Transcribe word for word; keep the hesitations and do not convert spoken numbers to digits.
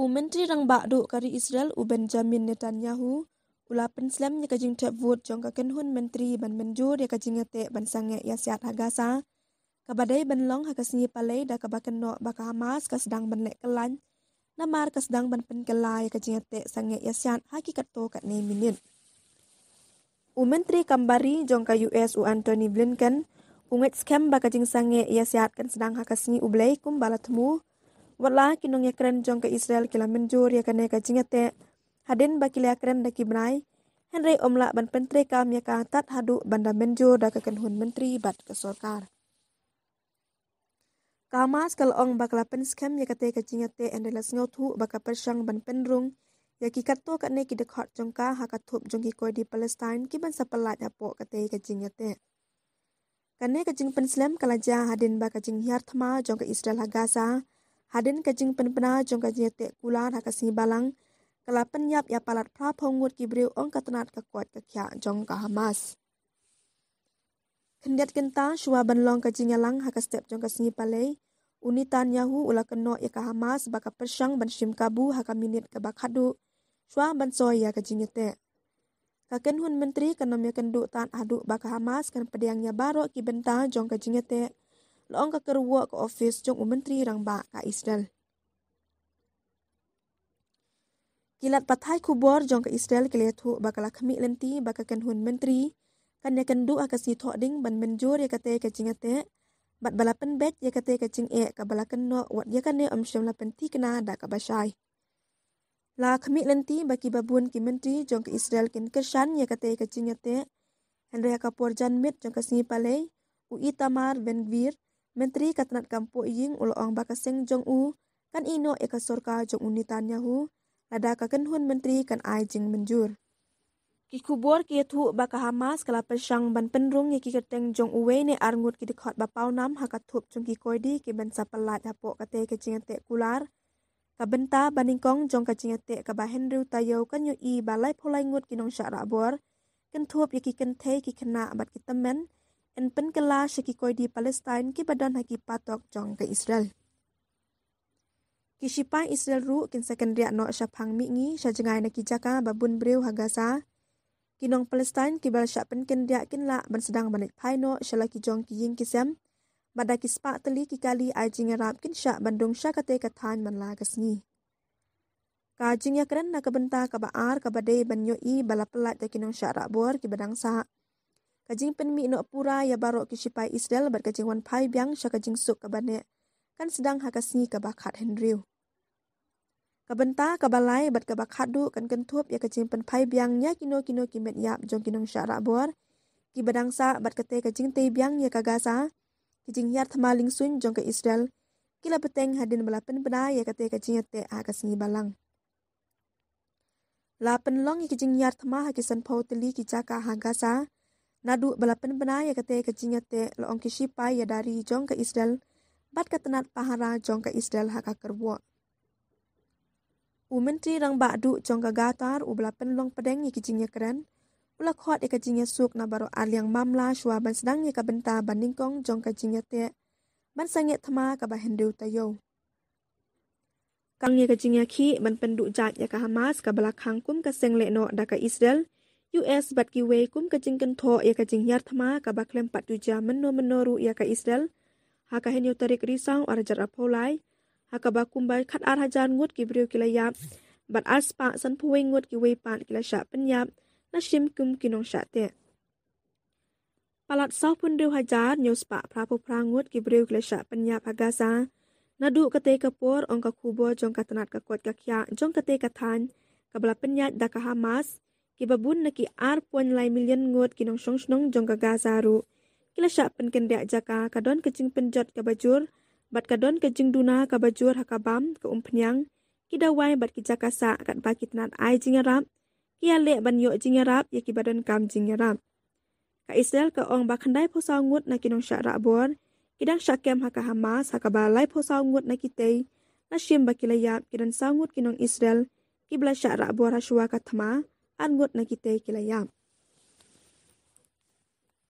Myntri Rangbah Duh ka ri Israel u Benjamin Netanyahu u la pynslem ïa ka jingthep vote jong ka kynhun myntri ban mynjur ïa ka jingïateh ban sangeh ïasiat ha Gaza, kaba dei ban long ha ka sngi Palei da kaba kynnoh ba ka Hamas ka sdang ban leh kyllaiñ namar ka sdang ban pynkylla ïa ka jingïateh sangeh ïasiat ha ki katto katne minit. U Myntri Kam Bar Ri jong ka U S u Antony Blinken u ngeit skhem ba ka jingsangeh ïasiat kan sdang ha ka Sngi U Blei kumba la thmu, watla ki nongïakren jong ka Israel ki la mynjur ïa kane ka jingïateh hadien ba ki la ïakren da ki bnai, hynrei ym lah ban pyntreikam ïa ka tad haduh ban da mynjur da ka kynhun myntri bad ka sorkar. Ka Hamas ka la ong ba ka la pynskhem ïa katei ka jingïateh hynrei la sngewthuh ba ka pyrshang ban pynrung ïa ki katto katne ki dkhot jong ka ha ka thup jong ki koidi Palestine kiban sa pyllait hapoh katei ka jingïateh. Kane ka jingpynslem ka la jia hadien ba ka jinghiar thma jong ka Israel ha Gaza hadien ka jingpynbna jong ka jingïateh kular ha ka Sngi Balang ka la pynïap ïa palat phra phew ngut ki briew, ong ka tnat ka koit ka khiah jong ka Hamas. Khyndiat kynta shuwa ban long ka jingïalang ha ka step jong ka Sngi Palei, u Netanyahu u la kynnoh ïa ka Hamas ba ka pyrshang ban shim kabu ha ka minit kaba khatduh shuwa ban soi ïa ka jingïateh. Ka kynhun myntri kan ym ïakynduh tad haduh ba ka Hamas kan pdiang ïa baroh ki bynta jong ka jingïateh, la ong ka kyrwoh ka ophis jong u Myntri Rangbah ka Israel. Ki lad pathai khubor jong ka Israel ki la ïathuh ba ka la khmih lynti ba ka kynhun myntri kan ïakynduh ha ka Sngi Thohdieng ban mynjur ïa katei ka jingïateh bad ba la pynbeit ïa katei ka jingeh kaba la kynnoh wat ïa kane ym shym la pynthikna da kaba shai. La khmih lynti ba kiba bun ki myntri jong ka Israel kin kyrshan ïa katei ka jingïateh, hynrei ha ka por janmiet jong ka Sngi Palei, u Itamar Ben-Gvir, Myntri ka tnat kam pohïing, u la ong ba ka seng jong u kan ïehnoh ïa ka sorkar jong u Netanyahu lada ka kynhun myntri kan ai jingmynjur. Ki khubor ki ïathuh ba ka Hamas ka la pyrshang ban pynrung ïa ki kyrteng jong uwei ne ar ngut ki dkhot ba pawnam ha ka thup jong ki koidi kiban sa pyllait hapoh katei ka jingïateh kular. Ka bynta ba nyngkong jong ka jingïateh kaba hynriew taïew kan ïohi ba laiphew lai ngut ki nongshah rahbor kynthup ïa ki kynthei, ki khynnah bad ki tymmen yn pynkylla sha ki koidi Palestine kiba don ha ki patok jong ka Israel. Ki shipai Israel ruh kin sa kynriah noh shaphang mihngi sha jngai na ki jaka ba bun briew ha Gaza. Ki nong Palestine kiba la shah pynkynriah kin lah ban sdang ban leit phai noh sha la ki jong ki ïing ki sem bad da ki spah tylli ki kali ai jingïarap kin shah ban rung sha katei ka thaiñ man la ka sngi. Ka jingïakren na ka bynta kaba ar kaba dei ban ïohi ba la pyllait da ki nongshah rahbor kiba dang sah. Ka jingpynmih noh pura ïa baroh ki shipai Israel bad ka jingwan phai biang sha ka jingsuk kaba neh kan sdang ha ka sngi kaba khathynriew. Ka bynta kaba lai bad kaba khatduh kan kynthup ïa ka jingpynphai biang ïa kino kino ki met ïap jong ki nongshah rahbor kiba dang sah bad katei ka jingtei biang ïa ka Gaza. Ki jinghiar thma lyngsuiñ jong ka Israel ki la bteng hadien ba la pynbna ïa katei ka jingïateh ha ka Sngi Balang. La pynlong ïa ki jinghiar thma ha ki sanphew tylli ki jaka ha Gaza naduh ba la pynbna ïa katei ka jingïateh, la ong ki shipai ïada ri jong ka Israel bad ka tnat pahara jong ka Israel ha ka kyrwoh. U Myntri Rangbah Duh jong ka Qatar uba la pynlong pdeng ïa ki jingïakren u la khot ïa ka jingïasuk na baroh arliang mamla shuwa ban sdang ïa ka bynta ba nyngkong jong ka jingïateh ban sangeh thma kaba hynriew taïew. Kan ïa ka jingïakhih ban pynduh jait ïa ka Hamas kaba la khang kum ka seng lehnoh da ka Israel, U S bad kiwei kum ka jingkynthoh ïa ka jinghiar thma kaba khlem pat ju jia mynno mynno ruh ïa ka Israel ha ka hynñiew tarik Risaw arhajar arphew lai, ha kaba kumba khatar hajar ngut ki briew ki la ïap bad arspah sanphew wei ngut kiwei pat ki la shah pynïap, la shim kum ki nongshah teh. Palat sawphew hynriew hajar hynñiew spah phraphew phra ngut ki briew ki la shah pynïap ha Gaza naduh katei ka por, ong ka khubor jong ka tnat ka koit ka khiah jong katei ka thaiñ kaba la pynïaid da ka Hamas. Kiba bun na ki ar point lai million ngut ki nongshong shnong jong ka Gaza ruh ki la shah pynkynriah jaka, ka don ka jingpynjot kaba jur bad ka don ka jingduna kaba jur ha ka bam, ka umphniang, ki dawai bad ki jaka sah, katba ki tnat ai jingïarap ki ïaleh ban ïoh jingïarap ïa kiba donkam jingïarap. Ka Israel ka ong ba khyndai phew saw ngut na ki nongshah rahbor ki dang shah kem ha ka Hamas, ha kaba laiphew saw ngut na kitei la shim ba ki la ïap. Ki don saw ngut ki nong Israel kiba la shah rahbor ha shuwa ka thma, ar ngut na kitei ki la ïap.